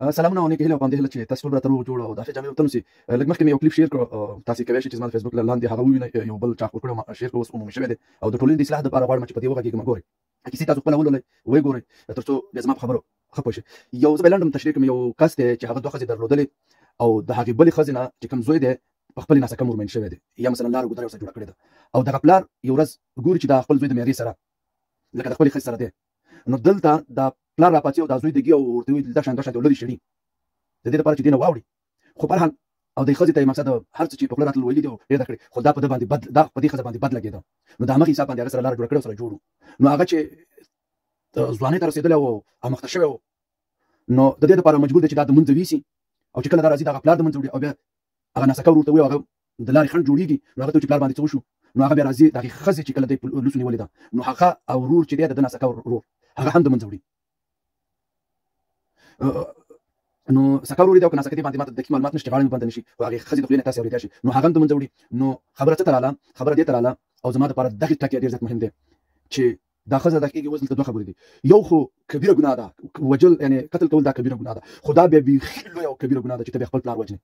سلامونه او نیکې هیلې او په همدې هیله چې تاسو ټول راته روغ جوړ او د عافیت جامې وتنو سي. لږ مخکې مې یو کلیپ شیر کړ، تاسو کوی شئ چې زما د فیسبوک له لاندې هغه ووینئ. یو بل چا خپور کړی ما شیر کړ، اوس عمومي شوی دی او د ټولنې د اصلاح لپاره غواړم چې په دې وغږېږم. ګورئ کیسې تاسو خپله ولولئ، ویې ګورئ، تر څو بیا زما په خبرو ښه پوه شئ. یو زه به لنډم تشریح کړم. یو کس دی چې هغه دوه ښځې درلودلې او د هغې بلې ښځې نه چې کوم زوی دی په خپلې ناسکه مور مین شوی دی، یا مثلا لاره ګودره ورسره جوړه کړې ده. او دغه پلار یو ورځ ګوري چې دا خپل زوی د میرې سره لکه د خپلې ښځې سره دی. نو دلته دا پلار راپاڅي او دا زوی دګي او ورته وایي دا شان دا شان دی لرې شړي د دې لپاره چې دینه واوړي. خو په هر حال او د ښځې ته یې مقصد هر څه چې په خوله راتلل ویلي دي او ډېر کړي، خو دا په ده باندې بد، دا په دې ښځه باندې بد لګېده. نو د همغې حساب باندې هغه سره لاره جوړه کړې او سره جوړ. نو هغه چې ځوانۍ ته رسېدلی و اموخته شوی و، نو د دې لپاره مجبور دی چې دا د منځه ویسي. او چې کله دا راځي دغه پلار د منځه وړي او بیا هغه ناسکه ورور ته وایي، هغه د لارې خنډ جوړېږي. نو هغه ته چې پلار باندې څه وشو، نو هغه بیا راځي د هغې ښځې چې کله دی په لوسو نیولې ده، نو هغه او ورور چې دی د ده ناسکه ورور هغه هم د منځه وړي. نو سکه ورور دی او که ناسکه دی باندې ماته دقیق معلومات نشته، غاړه مې بنده نه شي، خو هغې ښځې د خولې نه تاسې اورېدای شئ. نو هغه هم د منځه وړي. نو خبره څه ته راله؟ خبره دې ته راله او زما دپاره دغې ټکی ډېر زیات مهم دی چې دا ښځه دا کېږي. اوس دلته دوه خبرې دي. یو خو کبیره ګناه ده وجل، یعنې قتل کول دا کبیره ګناه ده، خو دا بیا بیخي لویه او کبیره ګناه ده چې ته بیا خپل پلار وژنې.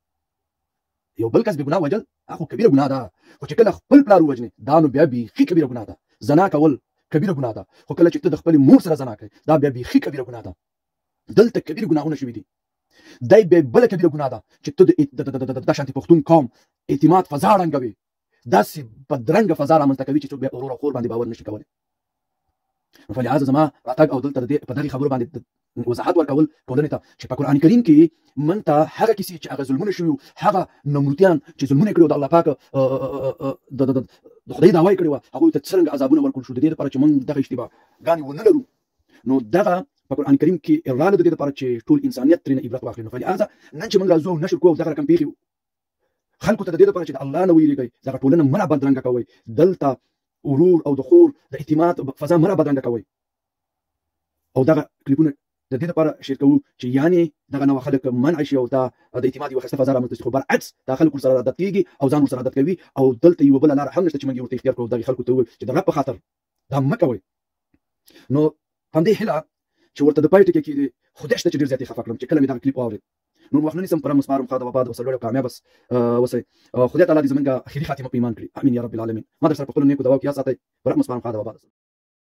یو بل کس بې ګناه وژل هغه خو کبیره ګناه ده، خو چې کله خپل پلار ووژنې دا نو بیا بیخي کبیره ګناه ده. زنا کول کبیره ګناه ده، خو کله چې ته د خپلې مور سره زنا کوې دا بیا بیخي کبیره ګناه ده. دلته کبیره ګناهونه شوي دي. دی بیا بله کبیره ګناه ده چې ته د دا شانتې پښتون قوم اعتماد فضا ړنګوې، داسې بدرنګه فضا رامنځته کوي چې څوک بیا ورور او خور باندې باور نشي کولی. نو فلهذا زما راتګ او دلته د په دغې خبرو باندې وضاحت ورکول ټولنې ته چې په قرآن کریم کې من ته هغه کیسې چې هغه ظلمونه شوي، هغه نمروتیان چې ظلمونه کړي د الله پاک د خدای دعوه یې کړې وه، هغوی ته څرنګه عذابونه ورکړل شو، د دې لپاره چې موږ دغه اشتباه ګانې ونه لرو. نو دغه په قرآن کریم کې رااله د دې لپاره چې ټول انسانیت ترېنه عبرت واخلي. نو فلهذا نن چې موږ راځو او نشر کوو دغه رقم پېښې خلکو ته د دې لپاره چې د الله نه ویرېږئ، دغه ټولنه مه را بدرنګه کوئ، دلته ورور او د خور د اعتماد فضا مه را بدرنګه کوئ. او دغه کلیپونه د دې لپاره شیر کوو چې یعنې دغه نوع خلک منع شي او دا د اعتماد یوه ښایسته فضا رامنځته شي. خو برعکس دا خلک ورسره عادت کېږي او ځان ورسره عادت کوي او دلته یوه بله لاره هم نشته چې موږ یې ورته اختیار کړو. دغې خلکو ته ووایو چې د رب په خاطر دا مه کوئ. نو همدې هیله چې ورته د پای ټکی کېږي، خدای شته چې ډېر زیات یې خفه کړم چې کله مې دغه کلیپ واورېد. نور وخت نه نیسم، پر مسپارم ښاد او آباد اوسئ، لوړ او کامیاب اوسئ. خدای تعالی دې زمونږ اخري خاتمه په ایمان کړي، امین یا رب العالمین. ما در سره په خپلو نیکو دعاو کې یاد ساتئ. پر مسپارم ښاد او آباد اوسئ.